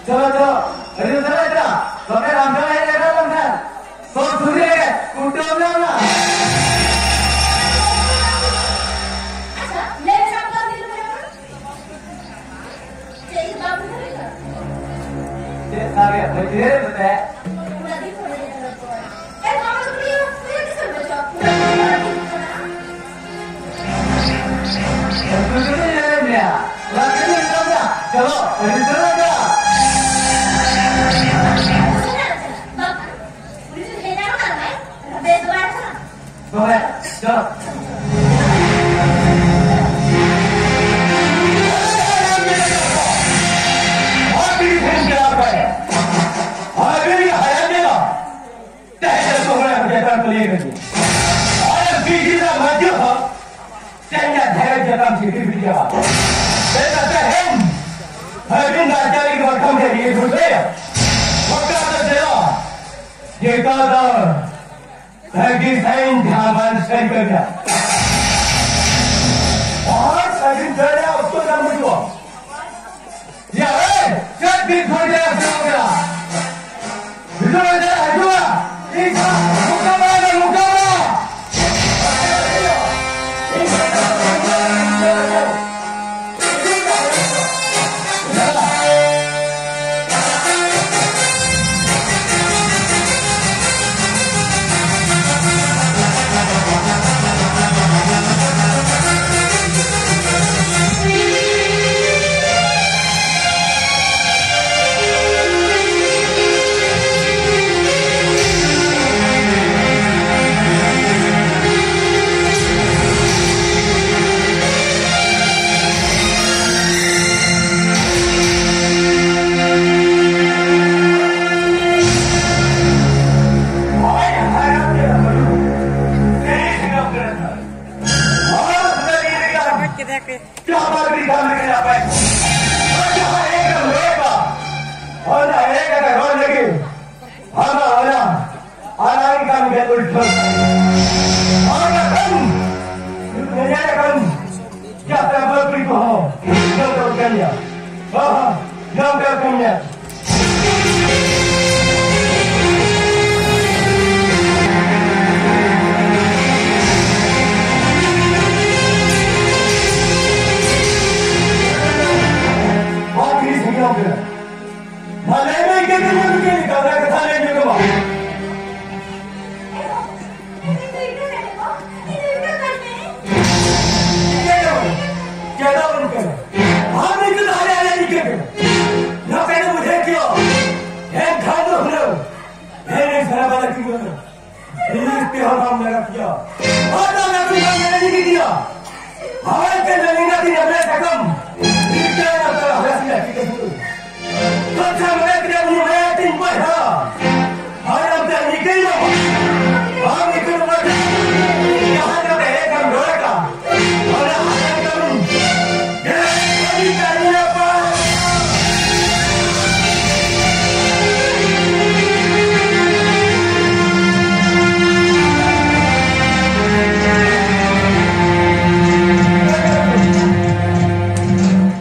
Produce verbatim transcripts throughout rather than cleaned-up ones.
ᱪᱚᱞᱚ, ᱪᱚᱞᱚ, ᱟᱹᱰᱤ ᱩᱥᱟᱹᱨᱟ ᱪᱟᱞᱟᱜ᱾ ᱵᱟᱠᱷᱟᱱ ᱟᱢ ᱴᱷᱮᱱ ᱦᱮᱡ ᱞᱮᱱᱠᱷᱟᱱ ᱵᱟᱝᱠᱷᱟᱱ ᱥᱚᱵ ᱥᱩᱨ ᱨᱮ ᱠᱩᱴᱟᱹᱢ ᱧᱟᱢ ᱱᱟ᱾ ᱟᱪᱪᱷᱟ, ᱞᱟᱹᱭ ᱢᱮᱥᱮ, ᱟᱢ ᱫᱚ ᱪᱮᱫ ᱞᱮᱠᱟ ᱵᱟᱢ ᱵᱩᱡᱷᱟᱹᱣ ᱞᱮᱫᱟ? ᱪᱮᱫ ᱥᱟᱨ ᱜᱮ ᱵᱟᱹᱧ ᱵᱩᱡᱷᱟᱹᱣ ᱞᱮᱫ ᱛᱟᱦᱮᱸᱫ᱾ ᱚᱱᱟ ᱫᱤᱱ ᱠᱷᱚᱱ ᱜᱮ ᱧᱮᱞᱚᱜ ᱠᱟᱱᱟ᱾ ᱮ, ᱱᱚᱣᱟ ᱫᱚ ᱠᱩᱞᱤ, ᱠᱩᱞᱤ ᱛᱤᱥ ᱮᱢ ᱵᱩᱡᱷᱟᱹᱣᱟ? ᱯᱩᱨᱟᱹ ᱫᱤᱱ ᱠᱷᱚᱱ ᱜᱮ ᱧᱮᱞᱮᱫ ᱢᱮᱭᱟ᱾ ᱚᱱᱟ ᱛᱮᱜᱮ ᱢᱮᱛᱟᱢ ᱠᱟᱱᱟ, ᱪᱚᱞᱚ, ᱟᱹᱰᱤ ᱩᱥᱟᱹᱨᱟ ᱪᱟᱞᱟᱜ᱾ ᱩᱥᱟᱹᱨᱟ ᱪᱟᱞᱟᱜ, ᱵᱟᱝᱠᱷᱟᱱ ᱩᱱᱤ ᱡᱩᱫᱤ ᱦᱮᱡ ᱫᱟᱲᱮᱭᱟᱜ ᱠᱷᱟᱱ, ᱵᱮᱥ ᱵᱟᱲᱟ ᱠᱟᱱᱟ᱾ ᱛᱚᱵᱮ, ᱪᱚᱞᱚ᱾ ᱟᱹᱰᱤ ᱜᱷᱟᱹᱲᱤᱡ ᱪᱟᱞᱟᱣ ᱠᱟᱱᱟ᱾ ᱟᱹᱰᱤ ᱦᱟᱭᱨᱟᱱ ᱡᱟᱭᱜᱟ᱾ ᱛᱮᱦᱮᱧ ᱫᱚ ᱥᱚᱢᱚᱭ ᱟᱹᱜᱩ ᱡᱟᱭᱜᱟ ᱠᱚ ᱞᱟᱹᱭ ᱠᱟᱫᱤᱧ᱾ ᱟᱨ ᱵᱤᱡᱽᱞᱤ ᱨᱮᱱᱟᱜ ᱢᱟᱹᱡᱷᱤ ᱦᱚᱸ ᱛᱮᱦᱮᱧ ᱫᱚ ᱫᱷᱟᱨᱮ ᱡᱟᱭᱜᱟ ᱪᱤᱴᱷᱤ ᱵᱤᱡᱽᱞᱤ ᱪᱟᱵᱟ᱾ ᱛᱮᱦᱮᱧ ᱫᱚ ᱛᱮᱦᱮᱧ ᱦᱟᱹᱵᱤᱱ ᱫᱚ ᱟᱪᱟᱨ ᱞᱟᱹᱜᱤᱫ ᱵᱟᱠᱷᱟᱱ ᱜᱮ ᱤᱭᱟᱹ ᱜᱷᱩᱴᱟᱹᱭᱟ᱾ ᱜᱚᱴᱟ ᱫᱚ ᱫᱮᱞᱟ᱾ ᱡᱮᱴᱟ ᱫᱚ ᱟᱹᱰᱤ ᱥᱟᱺᱜᱤᱧ ᱡᱟᱦᱟᱸ ᱵᱟᱝ ᱥᱟᱺᱜᱤᱧ ᱠᱟᱱᱟ᱾ ᱟᱨ ᱥᱟᱺᱜᱤᱧ ᱫᱟᱲᱮᱭᱟᱜ ᱚᱠᱛᱚ ᱧᱟᱢ ᱦᱩᱭᱩᱜᱼᱟ᱾ ᱭᱟ, ᱮᱭ, ᱪᱮᱫ ᱵᱤᱱ ᱠᱷᱚᱡ ᱠᱟᱱᱟ, ᱥᱮ ᱵᱟᱝ ᱠᱟᱱᱟ? ᱵᱷᱤᱛᱚᱨ ᱨᱮ ᱪᱮᱫ ᱦᱤᱡᱩᱜᱼᱟ? ᱤᱧ ᱥᱟᱶ ᱢᱩᱠᱟᱵᱞᱟ ᱢᱮ, ᱢᱩᱠᱟᱵᱞᱟ! ᱜᱮ ᱩᱞᱴᱷᱟᱹ᱾ ᱟᱨ ᱠᱷᱟᱱ ᱧᱮᱧᱮᱞ ᱟᱠᱟᱱ ᱡᱟᱛᱨᱟ ᱵᱟᱹᱠᱨᱤ ᱠᱚᱦᱚᱸ ᱡᱚᱛᱚ ᱠᱟᱹᱢᱤᱭᱟ᱾ ᱦᱚᱸ, ᱦᱚᱸ, ᱡᱚᱢ ᱠᱟᱹᱢᱤᱭᱟ᱾ ᱵᱟᱹᱠᱨᱤ ᱥᱮᱸᱜᱮᱞ ᱠᱟᱱᱟ᱾ ᱢᱟ ᱞᱟᱹᱭ ᱢᱮ, ᱤᱱᱠᱟᱹ ᱛᱮ ᱢᱟ ᱢᱤᱫᱴᱮᱱ ᱠᱟᱛᱷᱟ, ᱠᱟᱛᱷᱟ ᱞᱟᱹᱭ ᱧᱚᱜ ᱢᱟ᱾ ᱪᱮᱫᱟᱜ ᱵᱟᱹᱱᱩᱜ ᱠᱟᱱᱟ? ᱟᱢ ᱱᱤᱛᱚᱜ ᱫᱚ ᱟᱞᱮ, ᱟᱞᱮ ᱤᱱᱠᱟᱹ ᱠᱟᱱᱟ᱾ ᱱᱚᱛᱮ ᱫᱚ ᱵᱩᱡᱷᱟᱹᱣ ᱠᱮᱭᱟ᱾ ᱮᱱᱠᱷᱟᱱ ᱫᱚ ᱦᱩᱱᱟᱹᱝ ᱮᱱᱮᱡ ᱥᱟᱱᱟ ᱵᱟᱞᱟ ᱠᱤ ᱵᱟᱹᱱᱩᱜ? ᱤᱧ ᱛᱮᱦᱚᱸ ᱵᱟᱢ ᱞᱟᱜᱟ ᱠᱮᱭᱟ᱾ ᱦᱚᱭ ᱫᱚ ᱞᱟᱹᱴᱩ ᱵᱟᱢ ᱮᱱᱮᱡ ᱠᱮᱭᱟ᱾ ᱦᱚᱭ ᱛᱮ ᱞᱮᱸᱜᱟ ᱛᱤᱧ ᱨᱮ ᱥᱟᱠᱟᱢ᱾ ᱤᱧ ᱛᱮ ᱱᱚᱛᱮ ᱦᱚᱭ ᱥᱤᱧ ᱟᱹᱰᱤ ᱠᱟᱹᱥᱩᱨ᱾ ᱠᱟᱛᱷᱟ ᱢᱮᱱᱟᱜ ᱠᱮᱫᱟ, ᱩᱱᱤ ᱢᱟᱭᱟ ᱛᱤᱧ ᱵᱚᱭᱦᱟ᱾ ᱟᱨ ᱟᱢ ᱛᱮ ᱱᱤᱠᱟᱹᱭ ᱫᱚ᱾ ᱟᱢ ᱱᱤᱠᱟᱹ ᱫᱚ ᱵᱟᱝ᱾ ᱡᱟᱦᱟᱸ ᱠᱟᱛᱮ ᱦᱮᱡ ᱠᱟᱱ ᱨᱚᱲ ᱠᱟ᱾ ᱚᱱᱟ ᱦᱟᱥᱟ ᱠᱟᱹᱢᱤ᱾ ᱜᱮ ᱠᱟᱹᱢᱤ ᱠᱟᱹᱢᱤ ᱨᱟᱯᱟ᱾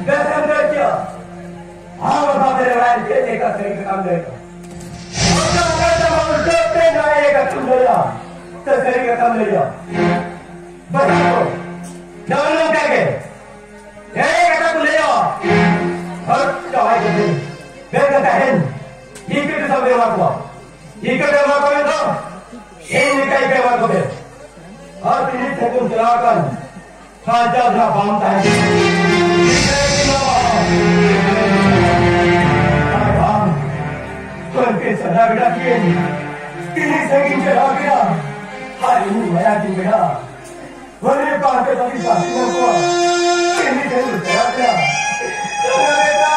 ᱵᱮᱥ ᱮᱢ ᱫᱟᱲᱮ ᱠᱮᱭᱟ᱾ ᱟᱢ ᱵᱟᱵᱟ ᱛᱮᱨᱮ ᱵᱟᱭ ᱪᱮᱫ ᱞᱮᱠᱟ ᱥᱟᱹᱨᱤ ᱠᱟᱛᱷᱟᱢ ᱞᱟᱹᱭ ᱠᱮᱫᱟ᱾ ᱚᱱᱠᱟ ᱚᱱᱠᱟ ᱛᱮ ᱟᱢ ᱩᱞᱴᱟᱹ ᱯᱮ ᱱᱟᱭ ᱠᱟᱛᱷᱟᱢ ᱞᱟᱹᱭᱟ᱾ ᱥᱮ ᱥᱟᱹᱨᱤ ᱠᱟᱛᱷᱟᱢ ᱞᱟᱹᱭᱟ᱾ ᱵᱟᱥᱟ ᱠᱚ᱾ ᱱᱚᱜᱼᱚ ᱱᱚᱝᱠᱟ ᱜᱮ᱾ ᱮᱲᱮ ᱠᱟᱛᱷᱟ ᱠᱚ ᱞᱟᱹᱭᱟ᱾ ᱦᱚᱲ ᱪᱟᱵᱟᱭ ᱠᱟᱛᱮ᱾ ᱵᱮᱱ ᱠᱟᱛᱷᱟ ᱦᱮᱱ᱾ ᱤᱠᱟᱹ ᱛᱮ ᱥᱟᱵ ᱮᱢᱟ ᱠᱚᱣᱟ᱾ ᱤᱠᱟᱹ ᱛᱮ ᱮᱢᱟ ᱠᱚᱣᱟ ᱢᱮᱱ ᱫᱚ᱾ ᱤᱧ ᱞᱮᱠᱟ ᱤᱠᱟᱹ ᱮᱢᱟ ᱠᱚᱯᱮ᱾ ᱟᱨ ᱛᱤᱱᱤ ᱴᱷᱮᱱ ᱠᱚ ᱪᱟᱞᱟᱣ ᱟᱠᱟᱱ᱾ ᱥᱟᱡᱟᱣ ᱫᱷᱟᱨᱟ ᱵᱟᱝ ᱛᱟᱦᱮᱸ ᱠᱟᱱᱟ᱾ ᱟᱨ ᱵᱟᱝ, ᱛᱚ ᱩᱱᱠᱤᱱ ᱥᱟᱡᱟᱣ ᱵᱮᱲᱟ ᱠᱤᱱ ᱛᱤᱱᱟᱹᱜ ᱥᱟᱺᱜᱤᱧ ᱪᱟᱞᱟᱣ ᱠᱮᱫᱟ᱾ ᱟᱨ ᱤᱧ ᱢᱟᱭᱟ ᱠᱤᱱ ᱵᱮᱲᱟ᱾ ᱦᱚᱨᱮ ᱵᱟᱝ ᱛᱮ ᱵᱟᱹᱜᱤ ᱵᱟᱝ ᱠᱤᱱ ᱠᱚ᱾ ᱛᱤᱱᱟᱹᱜ ᱥᱟᱺᱜᱤᱧ ᱪᱟᱞᱟᱣ ᱠᱮᱫᱟ᱾ ᱥᱟᱡᱟᱣ ᱵᱮᱲᱟ᱾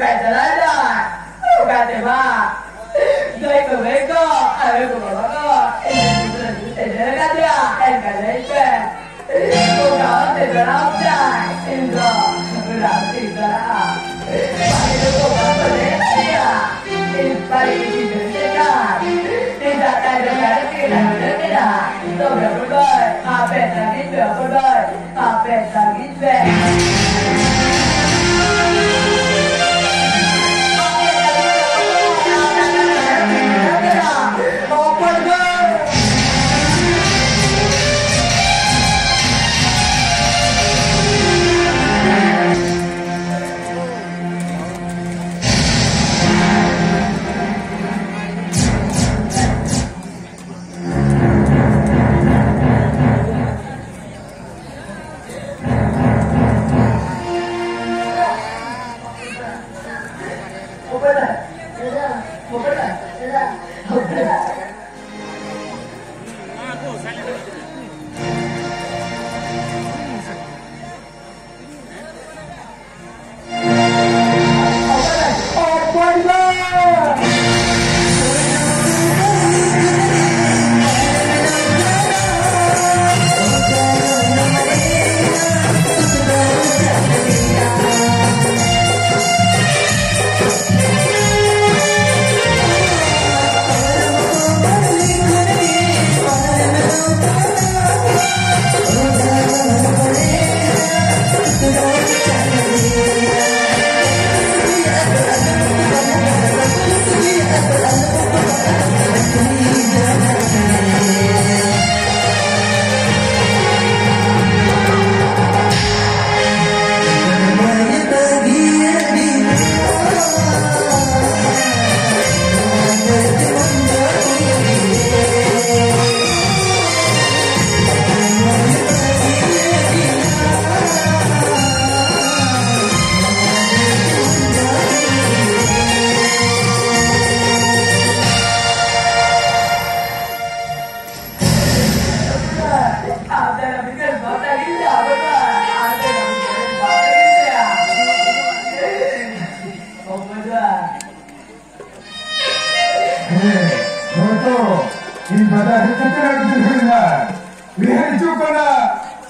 ᱵᱟᱭ ᱪᱟᱞᱟᱣ ᱮᱫᱟ᱾ ᱚᱠᱟᱛᱮ ᱵᱟ? ᱫᱟᱹᱭ ᱠᱚ, ᱵᱟᱹᱭ ᱠᱚ, ᱟᱭᱳ ᱠᱚ, ᱵᱟᱵᱟ ᱠᱚ, ᱤᱧ ᱫᱚ ᱥᱮᱴᱮᱨ ᱟᱠᱟᱫᱮᱭᱟ, ᱮᱱᱠᱷᱟᱱ ᱞᱟᱹᱭ ᱯᱮ᱾ ᱚᱠᱟ ᱚᱲᱟᱜ ᱛᱮ ᱪᱟᱞᱟᱣ ᱮᱫᱟᱭ? ᱤᱧ ᱫᱚ ᱚᱲᱟᱜ ᱛᱮᱧ ᱪᱟᱞᱟᱜᱼᱟ᱾ ᱵᱟᱭ ᱫᱚ ᱵᱟᱠᱚ ᱞᱟᱹᱭ ᱟᱠᱟᱫᱮᱭᱟ᱾ ᱤᱧ ᱵᱟᱭ ᱤᱫᱤ ᱫᱟᱲᱮᱭᱟᱜ ᱠᱟᱱ᱾ ᱤᱧ ᱫᱟᱠᱟ ᱡᱚᱢ ᱠᱟᱛᱮ ᱜᱮ ᱞᱟᱸᱜᱟ ᱢᱮᱱᱟᱜᱼᱟ᱾ ᱛᱚᱵᱮ ᱵᱚᱰᱚᱭ, ᱟᱯᱮ ᱛᱟᱹᱠᱤᱱ ᱫᱚ ᱵᱚᱰᱚᱭ᱾ ᱟᱯᱮ ᱞᱟᱹᱜᱤᱫ ᱯᱮ᱾ ᱟᱯᱮ ᱞᱟᱹᱜᱤᱫ ᱯᱮ᱾ ᱚᱠᱚᱭ ᱫᱚ? ᱤᱧ ᱵᱟᱰᱟᱭ ᱦᱮᱡ ᱠᱟᱛᱮ ᱟᱹᱰᱤ ᱫᱤᱱ ᱦᱩᱭᱱᱟ᱾ ᱩᱭᱦᱟᱹᱨ ᱦᱤᱡᱩᱜ ᱠᱟᱱᱟ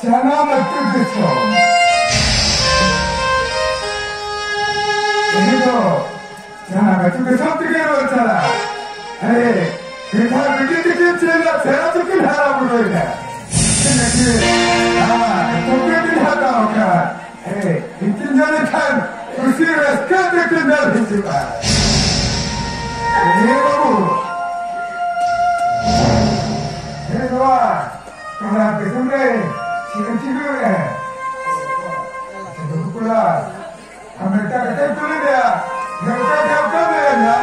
ᱥᱟᱱᱟᱢ ᱟᱹᱛᱩ ᱫᱤᱥᱚᱢ᱾ ᱩᱱᱤ ᱫᱚ ᱥᱟᱱᱟᱢ ᱟᱹᱛᱩ ᱫᱤᱥᱚᱢ ᱛᱮᱜᱮ ᱨᱚᱲ ᱪᱟᱞᱟᱜ᱾ ᱟᱨᱮ, ᱢᱤᱫ ᱫᱷᱟᱣ ᱵᱤᱴᱤ ᱛᱤᱠᱤᱱ ᱪᱮᱫ ᱥᱮᱬᱟ ᱛᱮᱠᱤᱱ ᱦᱟᱨᱟ ᱵᱩᱨᱩᱭᱮᱱᱟ᱾ ᱥᱮ ᱱᱟᱠᱤ, ᱟᱢᱟᱜ ᱟᱹᱛᱩ ᱜᱮ ᱵᱤᱱ ᱦᱟᱛᱟᱣ ᱟᱠᱟᱫ᱾ ᱦᱮᱸ, ᱤᱧ ᱧᱮᱞ ᱞᱮᱠᱷᱟᱱ ᱠᱩᱥᱤ ᱨᱟᱹᱥᱠᱟᱹ ᱛᱮ ᱯᱮᱸᱰᱮᱞ ᱦᱤᱡᱩᱜᱼᱟ᱾ ᱦᱮᱸ ᱵᱟᱹᱵᱩ, ᱦᱮᱸ ᱱᱚᱣᱟ ᱠᱚᱲᱟ ᱫᱤᱥᱚᱢ ᱨᱮ ᱪᱮᱫ ᱮᱢ ᱪᱤᱠᱟᱹᱭᱮᱫᱼᱟ? ᱟᱪᱪᱷᱟ, ᱵᱟᱹᱵᱩ ᱠᱚᱲᱟ, ᱟᱢ ᱢᱤᱫᱴᱟᱝ ᱠᱟᱛᱷᱟᱧ ᱠᱩᱞᱤ ᱢᱮᱭᱟ, ᱱᱚᱝᱠᱟ ᱜᱮ ᱚᱠᱟ ᱢᱮᱱᱟ?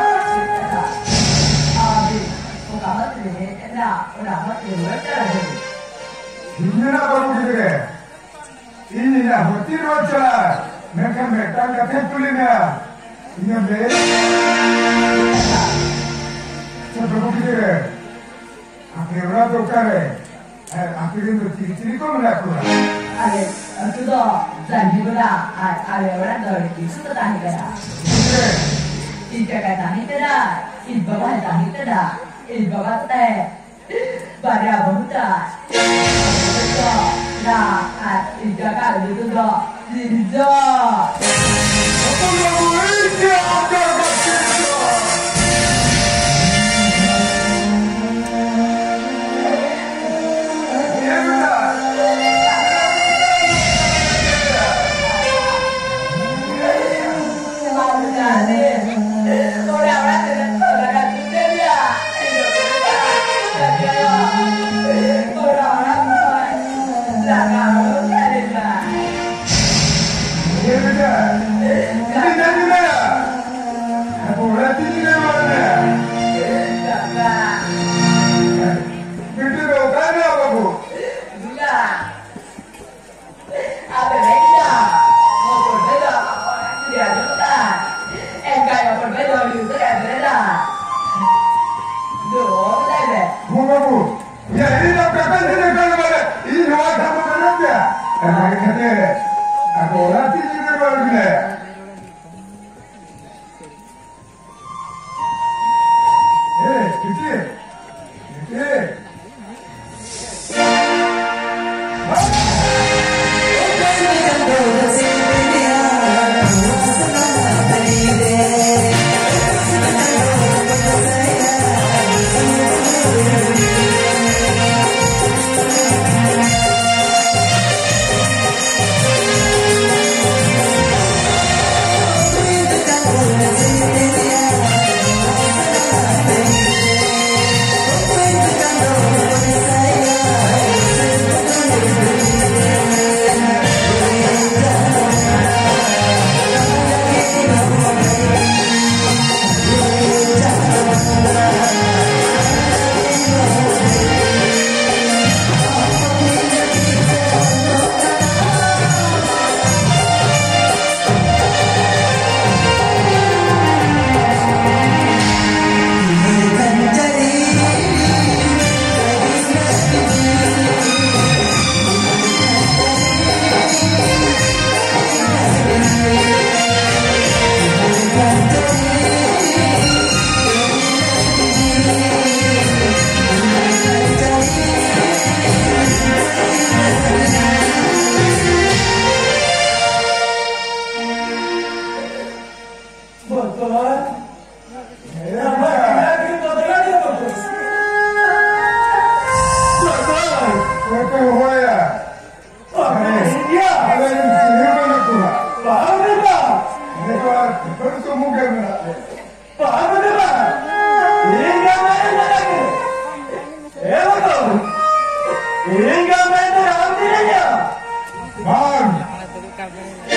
ᱟᱹᱵᱤᱱ ᱚᱠᱟ ᱦᱚᱨ ᱛᱮᱵᱤᱱ ᱦᱮᱡ ᱮᱱᱟ, ᱚᱱᱟ ᱦᱚᱨ ᱛᱮᱵᱤᱱ ᱨᱩᱣᱟᱹᱲ ᱪᱟᱞᱟᱜ ᱟᱹᱵᱤᱱ᱾ ᱤᱧ ᱢᱮᱱᱟ ᱵᱟᱹᱵᱩ ᱜᱤᱫᱽᱨᱟᱹ, ᱤᱧ ᱤᱧᱟᱹᱜ ᱦᱚᱨᱛᱤᱧ ᱨᱩᱣᱟᱹᱲ ᱪᱟᱞᱟᱜᱼᱟ, ᱢᱮᱱᱠᱷᱟᱱ ᱢᱤᱫᱴᱟᱝ ᱠᱟᱛᱷᱟᱧ ᱠᱩᱞᱤ ᱢᱮᱭᱟ, ᱤᱧᱮᱢ ᱞᱟᱹᱭ? ᱟᱪᱪᱷᱟ, ᱵᱟᱹᱵᱩ ᱜᱤᱫᱽᱨᱟᱹ, ᱟᱯᱮ ᱚᱲᱟᱜ ᱫᱚ ᱚᱠᱟᱨᱮ? ᱟᱨ ᱟᱯᱮ ᱨᱮᱱ ᱫᱚ ᱪᱤᱞᱤ ᱪᱤᱞᱤ ᱠᱚ ᱢᱮᱱᱟᱜ ᱠᱚᱣᱟ? ᱟᱞᱮ ᱟᱹᱛᱩ ᱫᱚ ᱡᱟᱸᱡᱤ ᱜᱚᱰᱟ, ᱟᱨ ᱟᱞᱮ ᱚᱲᱟᱜ ᱫᱚ ᱟᱹᱰᱤ ᱠᱤᱪᱷᱩ ᱠᱚ ᱛᱟᱦᱮᱸ ᱠᱟᱱᱟ᱾ ᱤᱧ ᱠᱟᱠᱟ ᱛᱟᱦᱮᱸ ᱠᱟᱱᱟ, ᱤᱧ ᱵᱟᱵᱟ ᱛᱟᱦᱮᱸ ᱠᱟᱱᱟ, ᱤᱧ ᱵᱟᱵᱟ ᱛᱟᱦᱮᱸ ᱵᱟᱨᱭᱟ ᱵᱟᱹᱦᱩ ᱛᱟᱭ᱾ ᱫᱚ ᱨᱟᱜ ᱟᱨ ᱤᱧ ᱠᱟᱠᱟ ᱧᱩᱛᱩᱢ ᱫᱚ ᱥᱤᱨᱡᱚᱱ᱾ ᱦᱚᱯᱚᱱ ᱵᱟᱹᱵᱩ, ᱤᱧ ᱜᱮ ᱟᱢ ᱠᱟᱠᱟ ᱥᱤᱨᱡᱚᱱ᱾ ᱦᱮᱸ ᱵᱮᱴᱟ᱾ ᱟᱯᱮ ᱢᱮᱱ ᱠᱮᱫᱟ, ᱦᱚᱯᱚᱱ ᱵᱷᱟᱭ ᱫᱚ ᱟᱢᱟᱜ ᱚᱲᱟᱜ ᱠᱷᱚᱱ ᱟᱸᱡᱚᱢ ᱠᱟᱜᱼᱟ᱾ ᱮᱱᱠᱷᱟᱱ ᱦᱚᱯᱚᱱ ᱵᱷᱟᱭ ᱫᱚ ᱟᱹᱰᱤ ᱩᱛᱟᱹᱨ ᱮ ᱵᱮᱨᱮᱫᱟ᱾ ᱫᱩ ᱞᱟᱹᱭ ᱢᱮ᱾ ᱦᱚᱸ ᱵᱟᱹᱵᱩ, ᱭᱟ, ᱤᱧ ᱫᱚ ᱠᱟᱠᱟᱧ ᱦᱮᱡ ᱟᱠᱟᱱ ᱵᱚᱞᱮ, ᱤᱧ ᱱᱚᱣᱟ ᱫᱷᱟᱢᱟ ᱵᱟᱹᱱᱩᱜ ᱜᱮᱭᱟ᱾ ᱚᱱᱟ ᱠᱷᱟᱹᱛᱤᱨ ᱟᱫᱚ ᱚᱲᱟᱜ ᱛᱮ ᱤᱫᱤ ᱨᱩᱣᱟᱹᱲ ᱢᱮ᱾ ᱮ, ᱵᱤᱴᱤ, ᱵᱤᱴᱤ, ᱵᱚᱠᱚᱧ, ᱟᱢᱟᱜ ᱜᱤᱫᱽᱨᱟᱹ ᱜᱮ ᱵᱚᱫᱚᱞ ᱟᱠᱟᱱᱟ ᱵᱚᱠᱚᱧ᱾ ᱵᱚᱠᱚᱧ᱾ ᱚᱠᱚᱭ ᱦᱚᱦᱚᱭᱟ? ᱵᱚᱠᱚᱧ, ᱤᱧ ᱜᱮᱭᱟ᱾ ᱟᱞᱮ ᱨᱮᱱ ᱥᱤᱝᱦᱤ ᱵᱟᱹᱱᱩᱜ ᱠᱚᱣᱟ᱾ ᱵᱟᱝ ᱵᱮᱴᱟ᱾ ᱱᱤᱛᱚᱜ ᱟᱨ ᱠᱷᱟᱹᱯᱟᱹᱨᱤ ᱥᱩᱢᱩᱝ ᱜᱮ ᱢᱮᱱᱟᱜ ᱞᱮᱭᱟ᱾ ᱵᱟᱝ ᱵᱮᱴᱟ᱾ ᱤᱧ ᱜᱮ ᱢᱮᱱ ᱠᱟᱫᱟ ᱠᱚ᱾ ᱮ ᱵᱚᱠᱚᱧ᱾ ᱤᱧ ᱜᱮ ᱢᱮᱱ ᱠᱟᱫᱟ ᱟᱢ ᱛᱤᱱᱟᱹᱜ ᱜᱮᱭᱟ? ᱵᱟᱝ᱾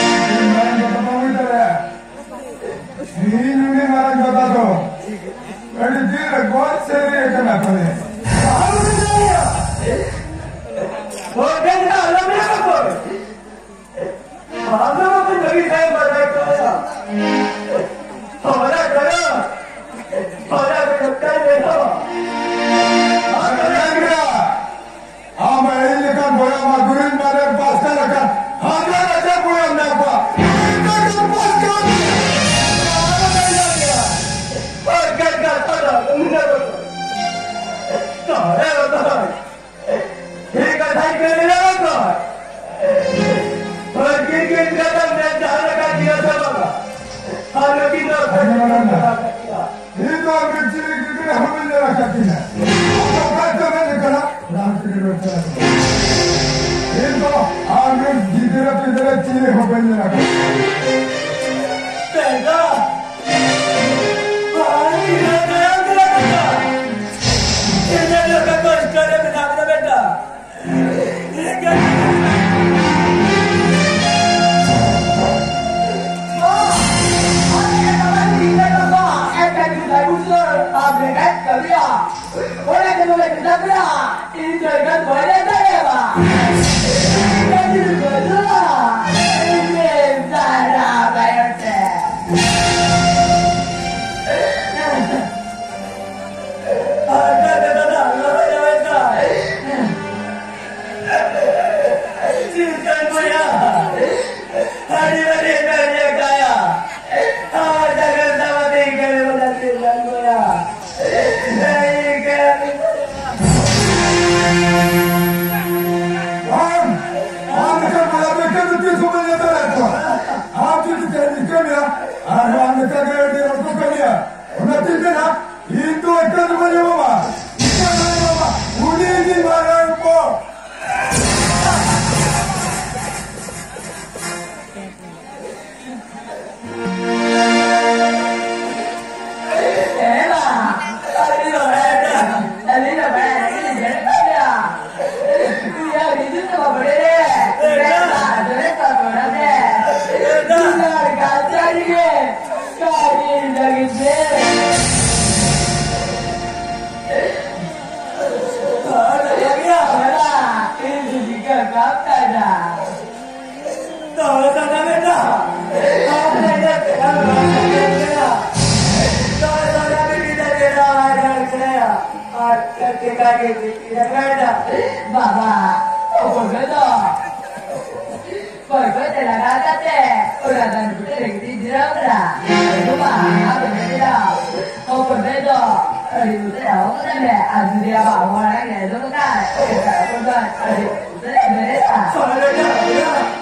ᱤᱧ ᱢᱮᱱ ᱠᱟᱛᱷᱟ ᱵᱟᱝ ᱦᱩᱭ ᱫᱟᱲᱮᱭᱟᱜᱼᱟ᱾ ᱤᱧ ᱩᱱᱤ ᱢᱟᱨᱟᱝ ᱵᱟᱵᱟ ᱫᱚ ᱟᱹᱰᱤ ᱫᱤᱱ ᱨᱮ ᱜᱚᱡ ᱥᱟᱹᱨᱤ ᱟᱠᱟᱱᱟ ᱯᱟᱞᱮ᱾ ᱦᱚᱲ ᱜᱮ ᱟᱞᱚᱢ ᱞᱟᱹᱭ ᱟᱠᱚ᱾ ᱟᱢ ᱫᱚ ᱵᱟᱠᱚ ᱵᱷᱟᱹᱜᱤ ᱥᱟᱹᱦᱤ ᱵᱟᱰᱟᱭ ᱠᱚᱣᱟ᱾ ᱦᱚᱲᱟᱜ ᱜᱚᱨᱚᱡᱽ, ᱦᱚᱲᱟᱜ ᱵᱮᱵᱚᱥᱛᱷᱟᱭ ᱵᱮᱱᱟᱣᱟ᱾ ᱟᱢ ᱫᱚ ᱟᱢ ᱤᱧ ᱞᱮᱠᱟᱱ ᱵᱚᱭᱦᱟ ᱢᱟ ᱜᱩᱨᱤᱡ ᱢᱟᱨᱮ ᱯᱟᱥᱠᱟ ᱞᱮᱠᱟᱱ ᱦᱟᱡᱟᱨ ᱦᱟᱡᱟᱨ ᱵᱚᱭᱦᱟ ᱢᱮᱱᱟᱜ ᱠᱚᱣᱟ᱾ ᱤᱧ ᱫᱚ ᱯᱟᱥᱠᱟ ᱢᱮᱱᱟᱜ ᱠᱚᱣᱟ᱾ ᱯᱟᱥᱠᱟ ᱠᱟᱛᱷᱟ ᱫᱚ ᱩᱱᱟᱹᱜ ᱫᱚ ᱛᱚᱨᱮ ᱨᱚᱫᱚᱭ᱾ ᱴᱷᱤᱠ ᱠᱟᱛᱷᱟᱧ ᱠᱟᱹᱢᱤ ᱞᱮᱫᱟ ᱵᱚᱠᱚᱧ᱾ ᱯᱟᱹᱨᱠᱤᱱ ᱠᱤᱱ ᱠᱟᱛᱷᱟ ᱢᱮᱱ ᱡᱟᱦᱟᱸ ᱞᱮᱠᱟ ᱡᱤᱭᱚᱱ ᱫᱚ ᱵᱟᱝᱟ᱾ ᱟᱨ ᱱᱩᱠᱤᱱ ᱫᱚ ᱟᱸᱡᱚᱢ ᱢᱮ᱾ ᱤᱧ ᱫᱚ ᱟᱢᱨᱮᱱ ᱪᱤᱞᱤ ᱜᱤᱫᱽᱨᱟᱹ ᱦᱚᱸ ᱵᱟᱹᱧ ᱧᱮᱞ ᱟᱠᱟᱫ ᱠᱤᱱᱟ᱾ ᱟᱢ ᱫᱚ ᱚᱠᱟ ᱪᱚ ᱢᱮᱱ ᱠᱟᱱᱟ? ᱨᱟᱢ ᱪᱚᱸᱫᱽᱨᱚ ᱪᱟᱞᱟᱜ ᱠᱟᱱᱟ᱾ ᱤᱧ ᱫᱚ ᱟᱢᱨᱮᱱ ᱜᱤᱫᱽᱨᱟᱹ ᱯᱤᱫᱽᱨᱟᱹ ᱪᱤᱞᱤ ᱦᱚᱸ ᱵᱟᱹᱧ ᱧᱮᱞ ᱟᱠᱟᱫ ᱠᱤᱱᱟ᱾ ᱵᱮᱴᱟ, ᱵᱟᱝ ᱜᱤᱫᱽᱨᱟᱹ ᱛᱟᱭᱚᱢ ᱨᱮ ᱵᱮᱴᱟ᱾ ᱤᱧ ᱫᱚ ᱡᱚᱛᱚ ᱠᱚᱥᱴᱚ ᱨᱮ ᱢᱮᱱᱟᱜ ᱢᱮᱭᱟ ᱵᱮᱴᱟ᱾ ᱪᱮᱠᱟ ᱜᱮ ᱵᱤᱴᱤ ᱞᱟᱜᱟᱭᱮᱱᱟ᱾ ᱵᱟᱵᱟ, ᱚᱠᱚᱭ ᱫᱚ? ᱚᱠᱚᱭ ᱠᱚ ᱛᱮ ᱞᱟᱜᱟ ᱠᱟᱛᱮ ᱚᱲᱟᱜ ᱫᱟᱱ ᱵᱩᱴᱟᱹ ᱨᱮ ᱜᱤᱛᱤᱡ ᱡᱤᱨᱟᱹᱣ ᱠᱟᱱᱟ᱾ ᱵᱟᱵᱟ, ᱟᱫᱚ ᱢᱮᱱ ᱮᱫᱟ, ᱚᱠᱚᱭ ᱫᱚ? ᱟᱹᱰᱤ ᱩᱛᱟᱹᱨ ᱟᱦᱚ ᱠᱟᱱᱟ ᱢᱮ, ᱟᱨ ᱡᱩᱫᱤ ᱟᱵᱚ ᱟᱵᱚ ᱦᱚᱲᱟᱜ ᱜᱮ ᱟᱸᱡᱚᱢ ᱠᱟᱜ, ᱚᱠᱚᱭ ᱫᱚ ᱟᱹᱰᱤ ᱩᱛᱟᱹᱨ ᱮ ᱢᱮᱱᱮᱫᱟ᱾